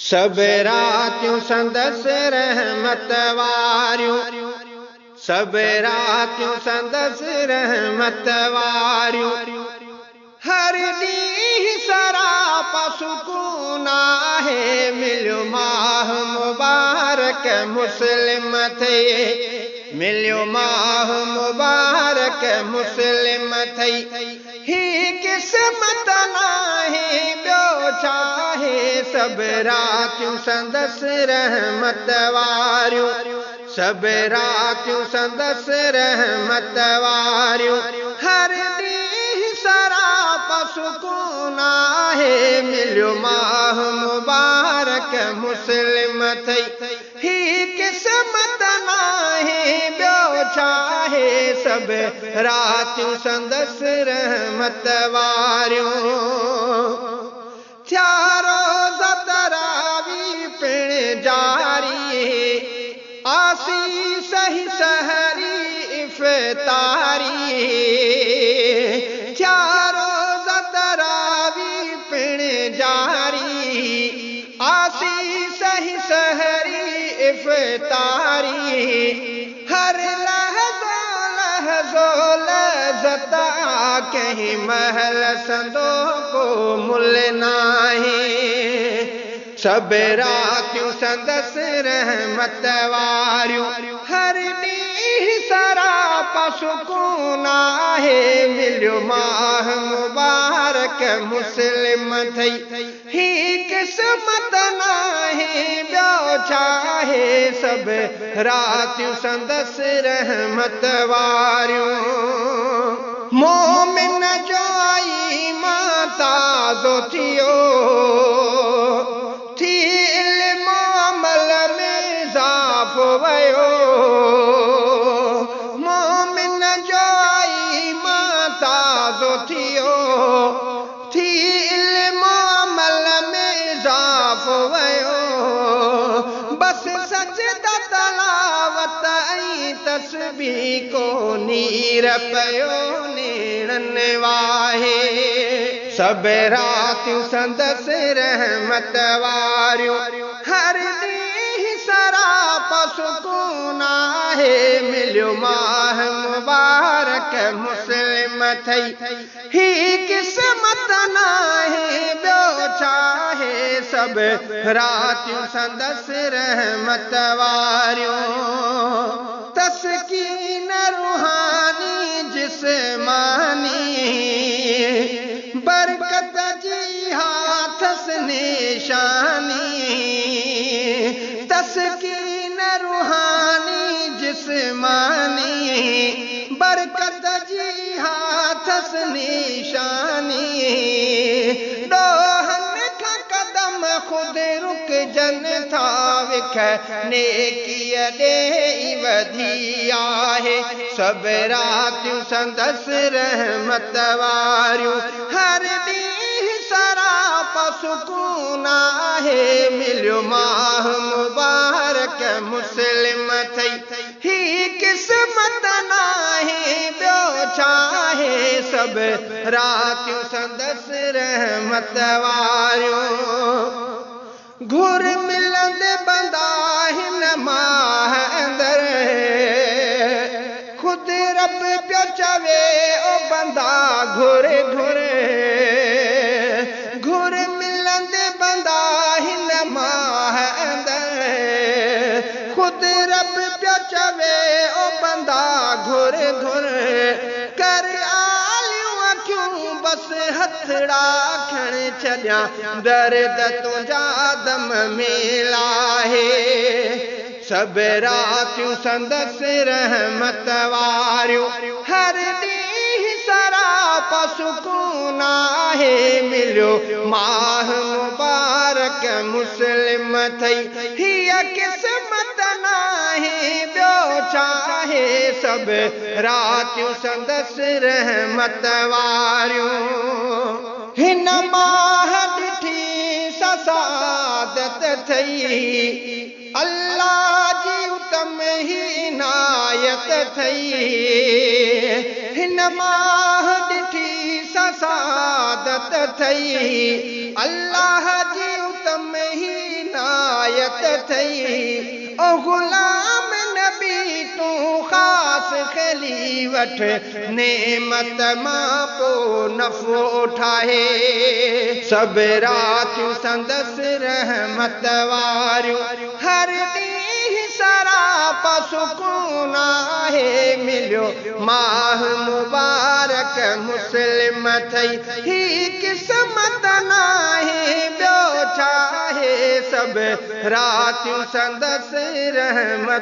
سڀ راتيون سندس رحمت واريون، سڀ راتيون سندس رحمت واريون، هر ڏينهن سراپا سڪون آهي، مليو ماهه مبارڪ مسلم ٿئي، مليو ماهه مبارڪ مسلم ٿئي. هي قسمت ناهي ٻيو ڇاهي، سڀ راتيون سندس رحمت واريون، سڀ راتيون سندس رحمت واريون، هر ڏينهن سراپا سڪون آهي، مليو ماهه مبارڪ مسلم ٿئي. هي قسمت ناهي ٻيو ڇاهي، سڀ راتيون سندس رحمت واريون. ٿيا روزا تراويح پڻ جاري، آسي سهي سحري افطاري. ٿيا روزا تراويح پڻ جاري، آسي سهي سحري افطاري. هر لحظو لحظو لذت آ، ڪنهن مهل سندو ڪو ملهه ناهي. سڀ راتيون سندس رحمت واريون، هر ڏينهن سراپا سڪون آهي، مليو ماهه مبارڪ مسلم ٿئي. هي قسمت ناهي ٻيو ڇاهي، سڀ راتيون سندس رحمت واريون. مومن جو ايمان تازو ٿيو، ٿي علم عمل ۾ اضافو ويو. مومن جو ايمان تازو ٿيو، ٿي علم عمل ۾ اضافو ويو. بس سجدا تلاوت ۽ تسبيح، ڪو نير پيو نيڻن واهي. سڀ راتيون سندس رحمت واريون، هر ڏينهن سراپا سڪون آهي، مليو ماهه مبارڪ مسلم ٿئي. هي قسمت ناهي ٻيو ڇاهي، سڀ راتيون سندس رحمت واريون. تسڪين روحاني جسماني، برڪت جي هاٿس نشاني. تسڪين روحاني جسماني، برڪت جي هاٿس نشاني. ڏوهن کان قدم خود رڪجن ٿا، وک نيڪيء ڏي وڌي آهي. سڀ راتيون سندس رحمت واريون، هر ڏينهن سراپا سڪون آهي، مليو ماهه مبارڪ مسلم ٿئي. هي قسمت ناهي ٻيو ڇاهي، سڀ راتيون سندس رحمت واريون. گهر ملندي بندا هن ماهه اندر، خود رب پيو چوي او بندا گهر گهر. گهر ملندي بندا هن ماهه اندر، خود رب پيو چوي او بندا گهر گهر. ڪر آليون اکيون بس هٿڙا کڻي ڇڏيان، درد تنهنجا دم ۾ لاهي. سڀ راتيون سندس رحمت واريون، هر ڏينهن سراپا سڪون آهي، مليو ماهه مبارڪ مسلم ٿئي. هيء قسمت ناهي ٻيو ڇاهي، سڀ راتيون سندس رحمت واريون. هن ماهه ڏٺي سا سعادت ٿئي، الله جي اتم هي عنايت ٿئي. هن ماهه ڏٺي سا سعادت ٿئي، الله جي اتم هي ڪفايت ٿئي. او غلام نبي تون خاصخيلي وٺ، نعمت مان پو نفعو ٺاهي. سڀ راتيون سندس رحمت واريون، هر ڏينهن سراپا سڪون آهي. مليو ماهه مبارڪ مسلم ٿئي، هي قسمت ناهي ٻيو ڇا آهي. سڀ راتيون سندس رحمت.